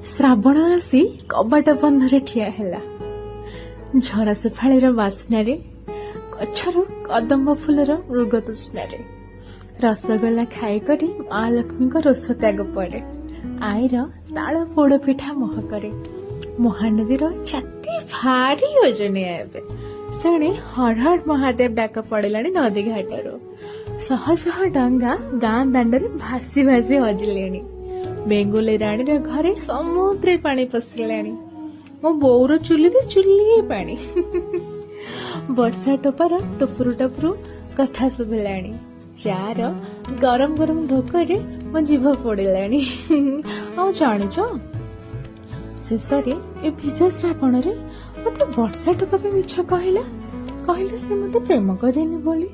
ଶ୍ରାବଣ ଆସି କବାଟ ବନ୍ଧରେ ଠିଆ ହେଲା, ଝରା ଶେଫାଳିର ବାସ୍ନାରେ, ଗଛରୁ କଦମ୍ବ ଫୁଲର ମୃଗ ତୃଷ୍ଣାରେ। ରସଗୋଲା ଖାଇକରି ମା ଲକ୍ଷ୍ମୀଙ୍କ ରୋଷ ତ୍ୟାଗ ପରେ, ଆଈର ତାଳ ପୋଡ଼ ପିଠା ମହକରେ। ମହାନଦୀର ଛାତି ଭାରି ଓଜନିଆ ଏବେ। ଶୁଣି ହର ହର ମହାଦେବ ଡାକ ପଡ଼ିଲାଣି ନଦୀ ଘାଟରୁ। ଶହ ଶହ ଡଙ୍ଗା ଗାଁ ଦାଣ୍ଡରେ ଭାସି ଭାସି ହଜିଲେଣି। ବେଙ୍ଗୁଲି ରାଣୀର ଘରେ ସମୁଦ୍ରେ ପାଣି ପଶିଲାଣି। ମୋ ବୋଉର ଚୁଲିରେ ଚୁଲିଏ ପାଣି। ବର୍ଷା ଟୋପାର ଟୁପୁରୁ ଟୁପୁରୁ କଥା ଶୁଭିଲାଣି। ଚାର ଗରମ ଗରମ ଢୋକରେ ମୋ ଜିଭ ପୋଡ଼ିଲାଣି। ଆଉ ଜାଣିଛ, ଶେଷରେ ଏ ଭିଜା ଶ୍ରାବଣରେ ମତେ ବର୍ଷା ଟୋପା ବି ମିଛ କହିଲା। କହିଲା ସେ ମତେ ପ୍ରେମ କରେନି ବୋଲି।